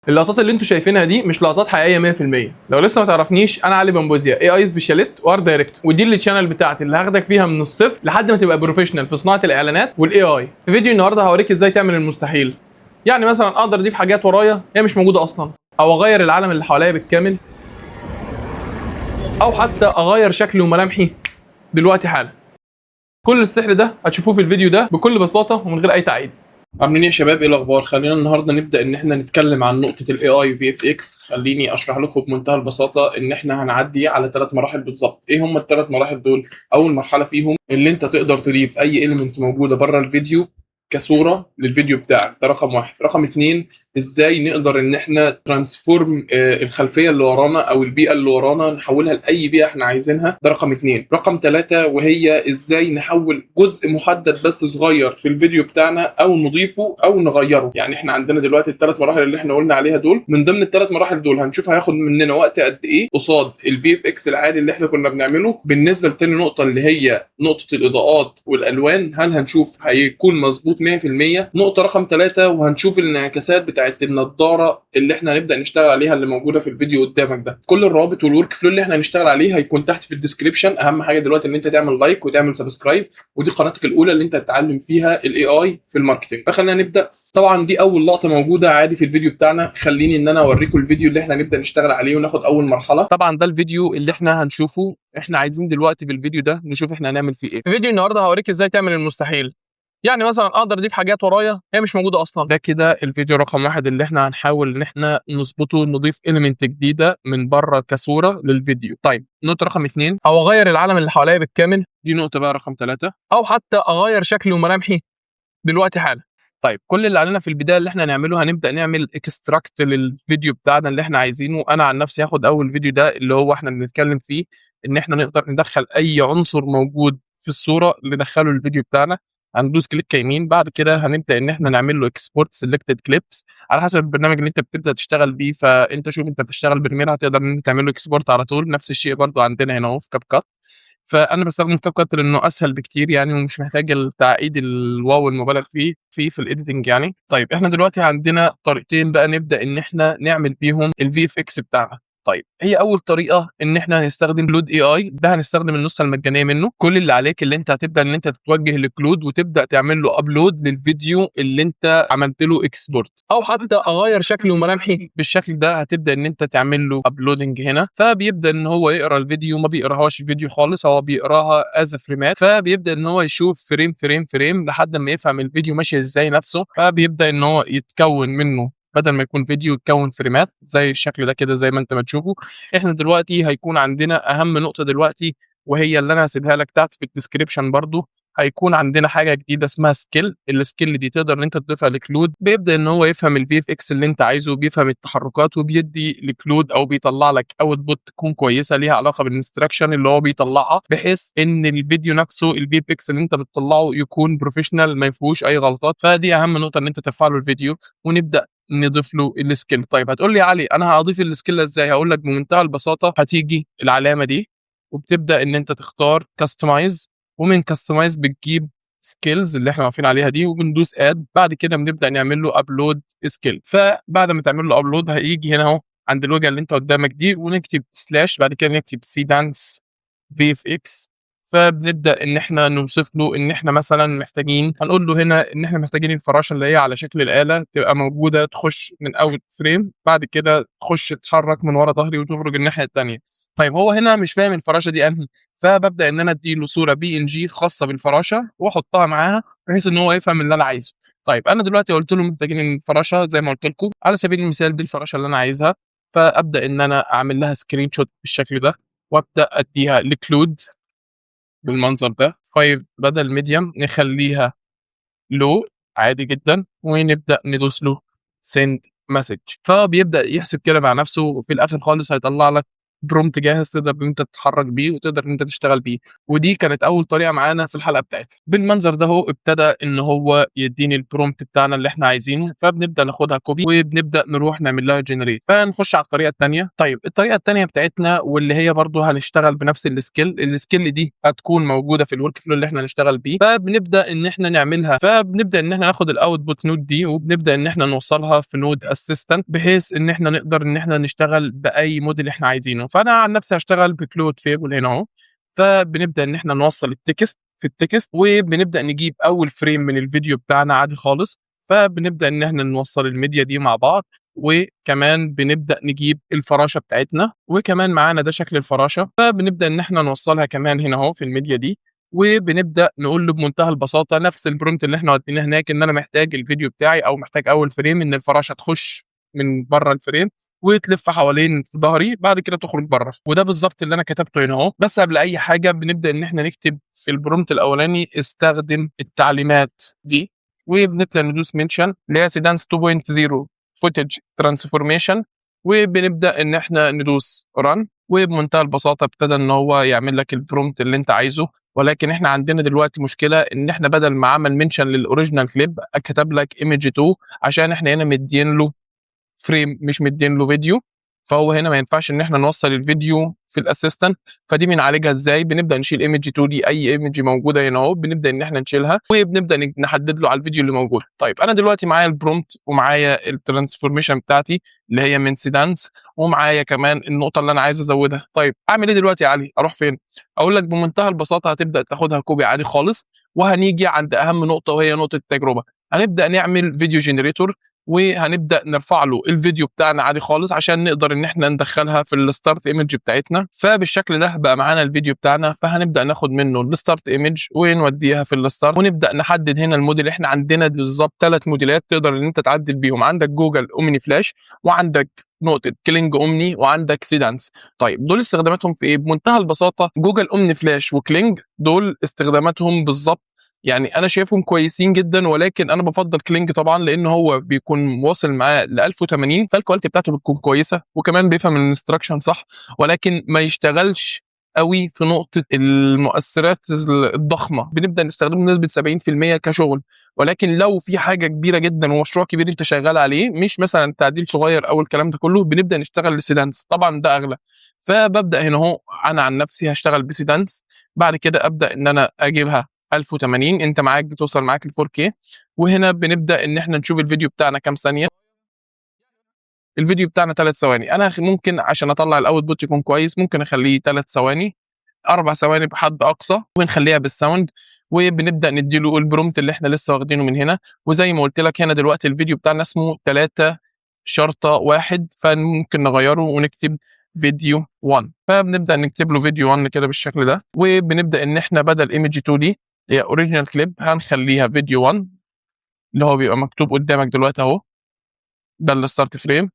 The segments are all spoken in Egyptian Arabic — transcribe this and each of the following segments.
اللقطات اللي انتوا شايفينها دي مش لقطات حقيقية 100%. لو لسه ما تعرفنيش، انا علي بامبوزيا، AI specialist و art director، ودي ال channel بتاعتي اللي هاخدك فيها من الصفر لحد ما تبقى professional في صناعة الاعلانات وال AI. في فيديو النهارده هوريك ازاي تعمل المستحيل. يعني مثلا اقدر اضيف حاجات ورايا هي مش موجودة اصلا، او اغير العالم اللي حواليا بالكامل، او حتى اغير شكلي وملامحي دلوقتي حالا. كل السحر ده هتشوفوه في الفيديو ده بكل بساطة ومن غير اي تعقيد. عاملين ايه يا شباب؟ ايه الاخبار؟ خلينا النهارده نبدا ان احنا نتكلم عن نقطة ال AI VFX. خليني اشرح لكم بمنتهى البساطة ان احنا هنعدي على 3 مراحل بالظبط. ايه هم الثلاث مراحل دول؟ اول مرحلة فيهم اللي انت تقدر تضيف اي element موجودة بره الفيديو كصوره للفيديو بتاعك، ده رقم واحد. رقم اتنين، ازاي نقدر ان احنا transform الخلفية اللي ورانا او البيئة اللي ورانا، نحولها لاي بيئة احنا عايزينها، ده رقم اتنين. رقم تلاتة، وهي ازاي نحول جزء محدد بس صغير في الفيديو بتاعنا، او نضيفه او نغيره. يعني احنا عندنا دلوقتي الثلاث مراحل اللي احنا قلنا عليها دول. من ضمن الثلاث مراحل دول هنشوف هياخد مننا وقت قد ايه قصاد ال VFX العادي اللي احنا كنا بنعمله. بالنسبة لتاني نقطة اللي هي نقطة الاضاءات والالوان، هل هنشوف هيكون مظبوط 100%؟ نقطة رقم ثلاثة، وهنشوف الانعكاسات بتاعت النضارة اللي احنا هنبدا نشتغل عليها اللي موجودة في الفيديو قدامك ده. كل الروابط وال workflow اللي احنا هنشتغل عليه هيكون تحت في ال description. اهم حاجة دلوقتي ان انت تعمل like وتعمل subscribe، ودي قناتك الاولى اللي انت تتعلم فيها ال AI في ال marketing. فخلينا نبدا. طبعا دي اول لقطة موجودة عادي في الفيديو بتاعنا. خليني ان انا اوريكم الفيديو اللي احنا هنبدا نشتغل عليه وناخد اول مرحله. طبعا ده الفيديو اللي احنا هنشوفه. احنا عايزين دلوقتي بالفيديو ده نشوف احنا هنعمل فيه ايه. في فيديو النهارده هوريك ازاي تعمل المستحيل. يعني مثلا اقدر اضيف حاجات ورايا هي مش موجودة اصلا. ده كده الفيديو رقم واحد اللي احنا هنحاول ان احنا نظبطه، نضيف element جديدة من بره كصوره للفيديو. طيب، نقطة رقم اتنين، او اغير العالم اللي حواليا بالكامل. دي نقطة بقى رقم ثلاثة. او حتى اغير شكلي وملامحي دلوقتي حالا. طيب، كل اللي علينا في البداية اللي احنا نعمله، هنبدا نعمل extract للفيديو بتاعنا اللي احنا عايزينه. انا عن نفسي هاخد اول فيديو ده اللي هو احنا بنتكلم فيه ان احنا نقدر ندخل اي عنصر موجود في الصورة ندخله الفيديو بتاعنا. هندوس click يمين، بعد كده هنبدا ان احنا نعمل له export selected clips على حسب البرنامج اللي انت بتبدا تشتغل بيه. فانت شوف انت بتشتغل Premiere، هتقدر ان انت تعمل له export على طول. نفس الشيء برضو عندنا هنا اهو في CapCut. فانا بستخدم CapCut لانه اسهل بكتير يعني، ومش محتاج التعقيد ال wow المبالغ فيه في ال editing يعني. طيب، احنا دلوقتي عندنا طريقتين بقى نبدا ان احنا نعمل بيهم ال VFX بتاعنا. طيب، هي اول طريقه ان احنا هنستخدم Claude AI. ده هنستخدم النسخة المجانية منه. كل اللي عليك اللي انت هتبدا ان انت تتوجه ل Claude وتبدا تعمل له upload للفيديو اللي انت عملت له export. او حتى اغير شكلي وملامحي. بالشكل ده هتبدا ان انت تعمل له uploading هنا، فبيبدا ان هو يقرا الفيديو. ما بيقراهاش الفيديو خالص، هو بيقراها as frame ات. فبيبدا ان هو يشوف frame frame frame لحد ما يفهم الفيديو ماشي ازاي نفسه. فبيبدا ان هو يتكون منه، بدل ما يكون فيديو يتكون frame ات زي الشكل ده كده، زي ما انت ما تشوفه. احنا دلوقتي هيكون عندنا اهم نقطة دلوقتي، وهي اللي انا هسيبها لك تحت في ال description برضو. هيكون عندنا حاجة جديدة اسمها skill. ال skill دي تقدر ان انت تضيفها ل Claude. بيبدا ان هو يفهم ال VFX اللي انت عايزه، بيفهم التحركات، وبيدي ل Claude او بيطلع لك output تكون كويسة ليها علاقة بال instruction اللي هو بيطلعها، بحيث ان الفيديو نفسه، ال VFX اللي انت بتطلعه، يكون professional ما فيهوش اي غلطات. فدي اهم نقطه، ان انت ترفع له الفيديو ونبدا نضيف له ال skill. طيب، هتقول لي يا علي انا هضيف ال skill ازاي؟ هقول لك بمنتهى البساطه، هتيجي العلامة دي وبتبدا ان انت تختار customize، ومن customize بتجيب skills اللي احنا واقفين عليها دي، وبندوس add. بعد كده بنبدا نعمل له upload skill. فبعد ما تعمل له upload هيجي هنا اهو عند الوجهة اللي انت قدامك دي، ونكتب slash، بعد كده نكتب Seedance VFX. فبنبدا ان احنا نوصف له ان احنا مثلا محتاجين، هنقول له هنا ان احنا محتاجين الفراشة اللي هي على شكل الاله تبقى موجوده، تخش من اول frame، بعد كده تخش تتحرك من ورا ظهري وتخرج الناحية الثانيه. طيب، هو هنا مش فاهم الفراشة دي انهي، فببدا ان انا ادي له صوره PNG خاصة بالفراشه واحطها معاها، بحيث ان هو يفهم اللي انا عايزه. طيب، انا دلوقتي قلت له محتاجين الفراشة زي ما قلت لكم. على سبيل المثال دي الفراشة اللي انا عايزها، فابدا ان انا اعمل لها screenshot بالشكل ده، وابدا اديها ل Claude بالمنظر ده. 5 بدل medium نخليها low عادي جدا، ونبدا ندوس له send message. فبيبدا يحسب كده مع نفسه، وفي الاخر خالص هيطلع لك prompt جاهز تقدر ان انت تتحرك بيه وتقدر ان انت تشتغل بيه. ودي كانت اول طريقه معانا في الحلقة بتاعتنا. بالمنظر ده هو ابتدى ان هو يديني ال prompt بتاعنا اللي احنا عايزينه، فبنبدا ناخدها copy وبنبدا نروح نعمل لها generate. فنخش على الطريقة الثانيه. طيب الطريقة الثانية بتاعتنا واللي هي برضو هنشتغل بنفس ال skill، ال skill دي هتكون موجودة في ال workflow اللي احنا هنشتغل بيه، فبنبدا ان احنا نعملها. فبنبدا ان احنا ناخد ال output node دي وبنبدا ان احنا نوصلها في node assistant، بحيث ان احنا نقدر ان احنا نشتغل باي موديل احنا عايزينه. فانا عن نفسي هشتغل ب Claude Fable هنا اهو. فبنبدا ان احنا نوصل ال text في ال text، وبنبدا نجيب اول frame من الفيديو بتاعنا عادي خالص. فبنبدا ان احنا نوصل الميديا دي مع بعض، وكمان بنبدا نجيب الفراشة بتاعتنا، وكمان معانا ده شكل الفراشة، فبنبدا ان احنا نوصلها كمان هنا اهو في الميديا دي. وبنبدا نقول له بمنتهى البساطة نفس ال prompt اللي احنا وديناه هناك، ان انا محتاج الفيديو بتاعي او محتاج اول frame ان الفراشة تخش من بره ال frame وتلف حوالين في ظهري، بعد كده تخرج بره. وده بالظبط اللي انا كتبته هنا اهو. بس قبل اي حاجة بنبدا ان احنا نكتب في ال prompt الاولاني استخدم التعليمات دي، وبنبدا ندوس mention اللي هي Seedance 2.0 footage transformation، وبنبدا ان احنا ندوس run. وبمنتهى البساطة ابتدى ان هو يعمل لك ال prompt اللي انت عايزه. ولكن احنا عندنا دلوقتي مشكله، ان احنا بدل ما عمل mention لل original clip كتب لك image 2، عشان احنا هنا مدين له frame مش مدين له فيديو. فهو هنا ما ينفعش ان احنا نوصل الفيديو في ال assistant. فدي بنعالجها ازاي؟ بنبدا نشيل image 2 دي، اي image موجودة هنا اهو بنبدا ان احنا نشيلها، وبنبدا نحدد له على الفيديو اللي موجود. طيب انا دلوقتي معايا ال prompt ومعايا ال transformation بتاعتي اللي هي من Seedance، ومعايا كمان النقطة اللي انا عايز ازودها. طيب اعمل ايه دلوقتي يا علي؟ اروح فين؟ اقول لك بمنتهى البساطة هتبدا تاخدها copy عادي خالص، وهنيجي عند اهم نقطة وهي نقطة التجربه. هنبدا نعمل video generator، وهنبدا نرفع له الفيديو بتاعنا عادي خالص عشان نقدر ان احنا ندخلها في ال start image بتاعتنا. فبالشكل ده بقى معانا الفيديو بتاعنا، فهنبدا ناخد منه ال start image ونوديها في ال start، ونبدا نحدد هنا الموديل. احنا عندنا بالظبط ثلاث موديلات تقدر ان انت تعدل بيهم، عندك Google Omni Flash، وعندك نقطة Kling Omni، وعندك Seedance. طيب دول استخداماتهم في ايه؟ بمنتهى البساطة Google Omni Flash و Kling دول استخداماتهم بالظبط يعني انا شايفهم كويسين جدا، ولكن انا بفضل Kling طبعا لان هو بيكون واصل معاه ل 1080، فال quality بتاعته بتكون كويسه، وكمان بيفهم ال instruction صح، ولكن ما يشتغلش قوي في نقطة المؤثرات الضخمه. بنبدا نستخدمه بنسبة 70% كشغل، ولكن لو في حاجة كبيرة جدا ومشروع كبير انت شغال عليه، مش مثلا تعديل صغير او الكلام ده كله، بنبدا نشتغل ل Seedance. طبعا ده اغلى. فببدا هنا اهو، انا عن نفسي هشتغل ب Seedance. بعد كده ابدا ان انا اجيبها 1080، انت معاك بتوصل معاك ل 4K. وهنا بنبدا ان احنا نشوف الفيديو بتاعنا كام ثانيه. الفيديو بتاعنا 3 ثواني. انا ممكن عشان اطلع ال output يكون كويس ممكن اخليه 3 ثواني، 4 ثواني بحد اقصى، ونخليها بال sound، وبنبدا نديله ال prompt اللي احنا لسه واخدينه من هنا. وزي ما قلت لك هنا دلوقتي الفيديو بتاعنا اسمه 3-1، فممكن نغيره ونكتب فيديو 1. فبنبدا نكتب له فيديو 1 كده بالشكل ده، وبنبدا ان احنا بدل image 2 دي هي original clip هنخليها فيديو 1 اللي هو بيبقى مكتوب قدامك دلوقتي اهو، ده ال start frame.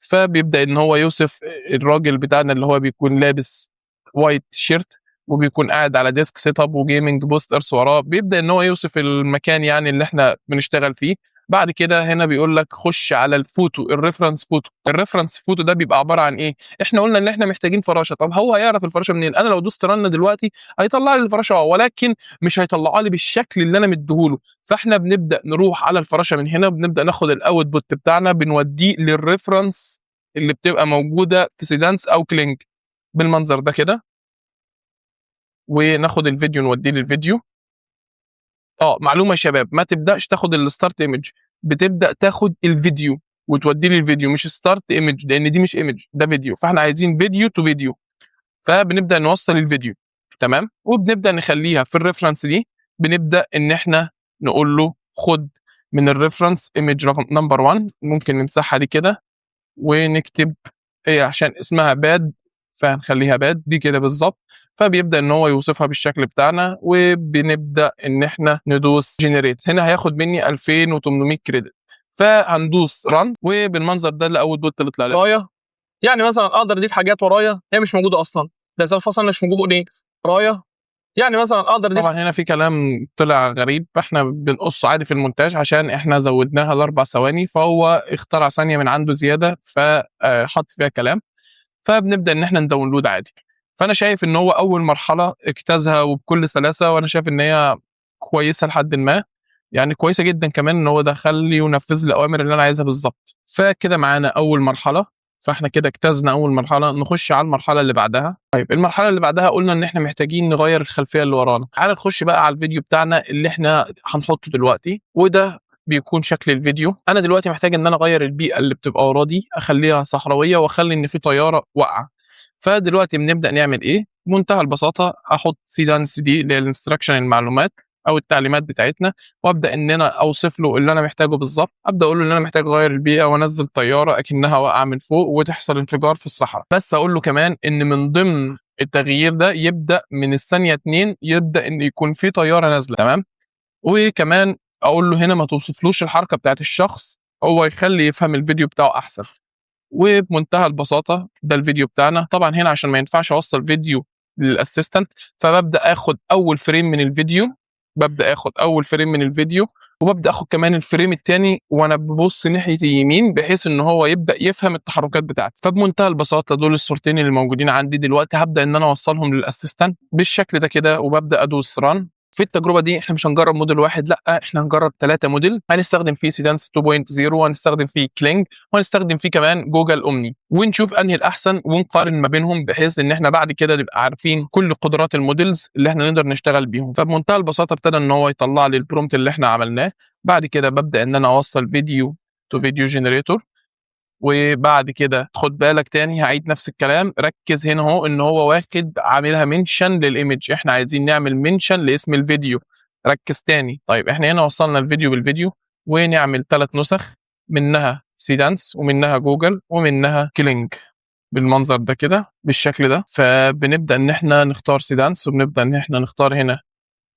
فبيبدا ان هو يوصف الراجل بتاعنا اللي هو بيكون لابس white shirt وبيكون قاعد على desk setup و gaming posters وراه، بيبدا ان هو يوصف المكان يعني اللي احنا بنشتغل فيه. بعد كده هنا بيقول لك خش على ال photo، ال reference photo. ال reference photo ده بيبقى عبارة عن ايه؟ احنا قلنا ان احنا محتاجين فراشه. طب هو هيعرف الفراشة منين؟ انا لو دوست run دلوقتي هيطلع لي الفراشة اه، ولكن مش هيطلعها لي بالشكل اللي انا مديهوله. فاحنا بنبدا نروح على الفراشة من هنا، بنبدا ناخد ال output بتاعنا بنوديه لل reference اللي بتبقى موجودة في Seedance او Kling بالمنظر ده كده، وناخد الفيديو نوديه للفيديو. معلومة يا شباب، ما تبداش تاخد ال start image، بتبدا تاخد الفيديو وتوديه للفيديو، مش start image، لان دي مش image ده فيديو، فاحنا عايزين video to video. فبنبدا نوصل الفيديو تمام، وبنبدا نخليها في ال reference دي، بنبدا ان احنا نقول له خد من ال reference image رقم number 1. ممكن نمسحها دي كده ونكتب ايه عشان اسمها bad، فهنخليها bad دي كده بالظبط. فبيبدا ان هو يوصفها بالشكل بتاعنا، وبنبدا ان احنا ندوس generate. هنا هياخد مني 2800 credit، فهندوس run، وبالمنظر ده ال output اللي طلع لنا. ورايا يعني مثلا اقدر اضيف حاجات ورايا هي مش موجودة اصلا، ده فصل مش موجود ايه ورايا، يعني مثلا اقدر اضيف. طبعا هنا في كلام طلع غريب، فاحنا بنقصه عادي في المونتاج عشان احنا زودناها ل4 ثواني، فهو اخترع ثانية من عنده زيادة فحط فيها كلام. فبنبدا ان احنا ن download عادي. فانا شايف ان هو اول مرحلة اجتازها وبكل سلاسة، وانا شايف ان هي كويسة لحد ما، يعني كويسة جدا كمان ان هو دخل لي ونفذ لي الاوامر اللي انا عايزها بالظبط. فكده معانا اول مرحلة، فاحنا كده اجتزنا اول مرحلة، نخش على المرحلة اللي بعدها. طيب المرحلة اللي بعدها قلنا ان احنا محتاجين نغير الخلفية اللي ورانا. تعال نخش بقى على الفيديو بتاعنا اللي احنا هنحطه دلوقتي، وده بيكون شكل الفيديو. انا دلوقتي محتاج ان انا اغير البيئة اللي بتبقى ورا دي، اخليها صحراويه واخلي ان في طيارة واقعه. فدلوقتي بنبدا نعمل ايه؟ بمنتهى البساطة احط Seedance دي اللي هي ال instruction، المعلومات او التعليمات بتاعتنا، وابدا ان انا اوصف له اللي انا محتاجه بالظبط. ابدا اقول له ان انا محتاج اغير البيئة وانزل طيارة اكنها واقعه من فوق وتحصل انفجار في الصحراء. بس اقول له كمان ان من ضمن التغيير ده يبدا من الثانية 2 يبدا ان يكون في طيارة نازله، تمام. وكمان اقول له هنا ما توصفلوش الحركة بتاعت الشخص، هو يخلي يفهم الفيديو بتاعه احسن. وبمنتهى البساطة ده الفيديو بتاعنا. طبعا هنا عشان ما ينفعش اوصل فيديو لل assistant، فببدا اخد اول frame من الفيديو، ببدا اخد اول frame من الفيديو، وببدا اخد كمان ال frame الثاني وانا ببص ناحية اليمين، بحيث ان هو يبدا يفهم التحركات بتاعتي. فبمنتهى البساطة دول الصورتين اللي موجودين عندي دلوقتي، هبدا ان انا اوصلهم لل assistant بالشكل ده كده، وببدا ادوس run. في التجربة دي احنا مش هنجرب موديل واحد، لا احنا هنجرب 3 موديل. هنستخدم فيه Seedance 2.0، وهنستخدم فيه Kling، وهنستخدم فيه كمان Google Omni، ونشوف انهي الاحسن ونقارن ما بينهم، بحيث ان احنا بعد كده نبقى عارفين كل قدرات ال models اللي احنا نقدر نشتغل بيهم. فبمنتهى البساطة ابتدى ان هو يطلع لي ال prompt اللي احنا عملناه. بعد كده ببدا ان انا اوصل video to video generator، وبعد كده خد بالك تاني هعيد نفس الكلام، ركز هنا اهو ان هو واخد عاملها mention لل image، احنا عايزين نعمل mention لاسم الفيديو، ركز تاني. طيب احنا هنا وصلنا الفيديو بالفيديو، ونعمل 3 نسخ، منها Seedance ومنها جوجل ومنها Kling بالمنظر ده كده بالشكل ده. فبنبدا ان احنا نختار Seedance، وبنبدا ان احنا نختار هنا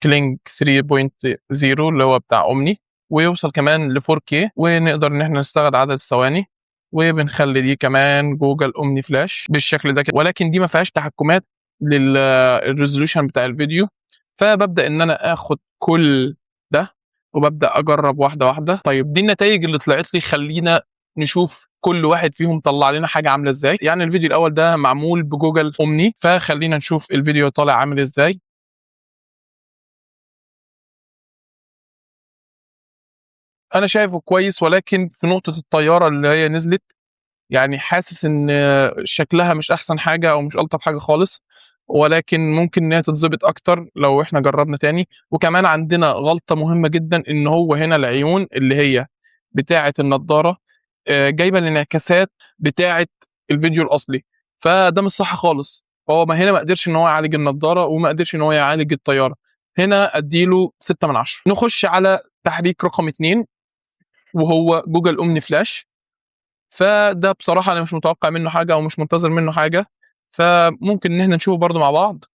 Kling 3.0 اللي هو بتاع Omni، ويوصل كمان ل 4K، ونقدر ان احنا نستغل عدد الثواني، وبنخلي دي كمان Google Omni Flash بالشكل ده كده، ولكن دي ما فيهاش تحكمات لل resolution بتاع الفيديو. فببدا ان انا اخد كل ده وببدا اجرب واحدة واحدة. طيب دي النتائج اللي طلعت لي، خلينا نشوف كل واحد فيهم طلع لنا حاجة عامله ازاي. يعني الفيديو الاول ده معمول ب Google Omni، فخلينا نشوف الفيديو طالع عامل ازاي. انا شايفه كويس، ولكن في نقطة الطيارة اللي هي نزلت يعني حاسس ان شكلها مش احسن حاجة او مش الطف حاجة خالص، ولكن ممكن ان هي تتظبط اكتر لو احنا جربنا تاني. وكمان عندنا غلطه مهمة جدا، ان هو هنا العيون اللي هي بتاعه النضارة جايبه الانعكاسات بتاعه الفيديو الاصلي، فده مش صح خالص. فهو ما هنا ما قدرش ان هو يعالج النضارة وما قدرش ان هو يعالج الطيارة. هنا اديله 6 من 10. نخش على تحريك رقم 2 وهو Google Omni Flash. فده بصراحة انا مش متوقع منه حاجة او مش منتظر منه حاجة، فممكن ان احنا نشوفه برضو مع بعض.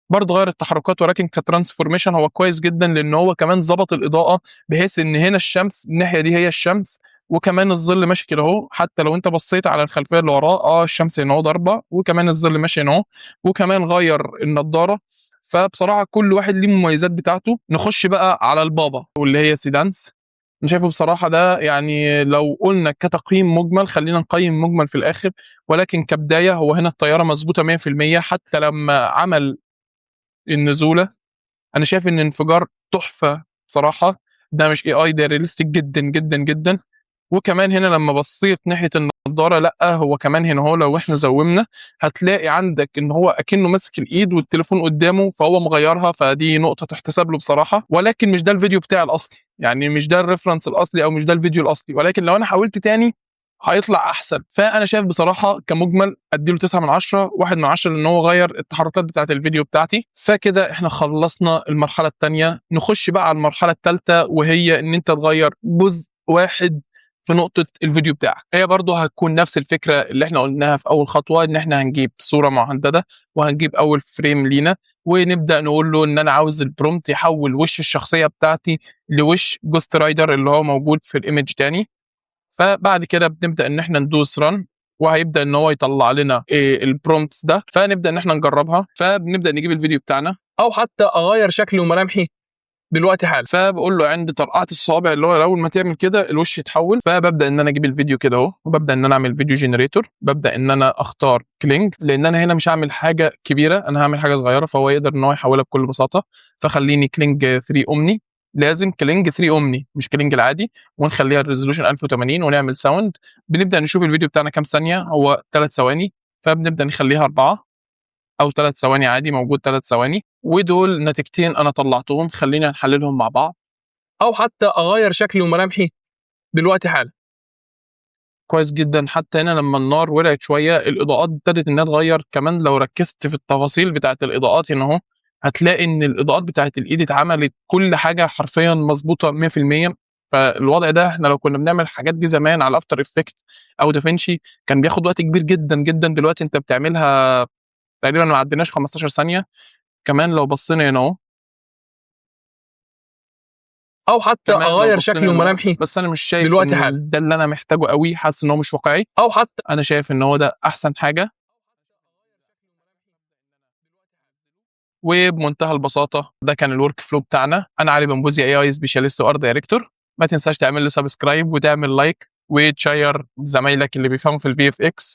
برضه غير التحركات، ولكن ك transformation هو كويس جدا، لان هو كمان ظبط الاضاءة بحيث ان هنا الشمس الناحية دي هي الشمس، وكمان الظل ماشي كده اهو. حتى لو انت بصيت على الخلفية اللي وراه الشمس هنا اهو ضاربه، وكمان الظل ماشي هنا اهو، وكمان غير النضارة. فبصراحة كل واحد ليه مميزات بتاعته. نخش بقى على البابا واللي هي Seedance. انا شايفه بصراحة ده يعني لو قلنا كتقييم مجمل، خلينا نقيم مجمل في الاخر، ولكن كبداية هو هنا الطيارة مظبوطة 100%. حتى لما عمل النزوله انا شايف ان انفجار تحفة بصراحة، ده مش AI، ده realistic جدا جدا جدا. وكمان هنا لما بصيت ناحية النضارة، لا هو كمان هنا هو لو احنا zoom نا هتلاقي عندك ان هو اكنه ماسك الايد والتليفون قدامه، فهو مغيرها، فدي نقطة تحتسب له بصراحة. ولكن مش ده الفيديو بتاعي الاصلي، يعني مش ده ال reference الاصلي او مش ده الفيديو الاصلي، ولكن لو انا حاولت تاني هيطلع احسن. فانا شايف بصراحة كمجمل اديله 9 من 10، 1 من 10 لان هو غير التحركات بتاعت الفيديو بتاعتي. فكده احنا خلصنا المرحلة الثانية. نخش بقى على المرحلة الثالثة، وهي ان انت تغير جزء واحد في نقطة الفيديو بتاعك. هي برضو هتكون نفس الفكرة اللي احنا قلناها في أول خطوة، إن احنا هنجيب صورة محددة وهنجيب أول frame لينا، ونبدأ نقول له إن أنا عاوز ال prompt يحول وش الشخصية بتاعتي لوش Ghost Rider اللي هو موجود في ال image تاني. فبعد كده بنبدأ إن احنا ندوس run، وهيبدأ إن هو يطلع لنا ال prompts ده. فنبدأ إن احنا نجربها. فبنبدأ نجيب الفيديو بتاعنا، أو حتى أغير شكلي وملامحي دلوقتي حالا. فبقول له عند طرقعه الصوابع، اللي هو اول ما تعمل كده الوش يتحول. فببدا ان انا اجيب الفيديو كده اهو، وببدا ان انا اعمل video generator. ببدا ان انا اختار Kling، لان انا هنا مش هعمل حاجة كبيره، انا هعمل حاجة صغيره، فهو يقدر ان هو يحولها بكل بساطه. فخليني Kling 3 Omni، لازم Kling 3 Omni مش Kling العادي، ونخليها ال resolution 1080 ونعمل sound. بنبدا نشوف الفيديو بتاعنا كام ثانيه، هو 3 ثواني، فبنبدا نخليها 4 او 3 ثواني عادي، موجود 3 ثواني. ودول نتيجتين انا طلعتهم، خلينا نحللهم مع بعض. او حتى اغير شكلي وملامحي دلوقتي حالا. كويس جدا، حتى هنا لما النار ولعت شوية الاضاءات ابتدت انها تغير. كمان لو ركزت في التفاصيل بتاعت الاضاءات هنا اهو، هتلاقي ان الاضاءات بتاعت الايد اتعملت، كل حاجة حرفيا مظبوطة 100%. فالوضع ده احنا لو كنا بنعمل الحاجات دي زمان على After Effects او دافنشي كان بياخد وقت كبير جدا جدا، دلوقتي انت بتعملها تقريبا ما عديناش 15 ثانيه. كمان لو بصينا هنا اهو، او حتى كمان لو اغير بصينا شكلي هنا أهو، وملامحي بس انا مش شايف دلوقتي إن حالا. ده اللي انا محتاجه قوي، حاسس ان هو مش واقعي. او حتى انا شايف ان هو ده احسن حاجه. وبمنتهى البساطة ده كان ال workflow بتاعنا. انا علي بمبوزي، AI specialist و art director. ما تنساش تعمل لي subscribe وتعمل like وتشير زمايلك اللي بيفهموا في ال VFX.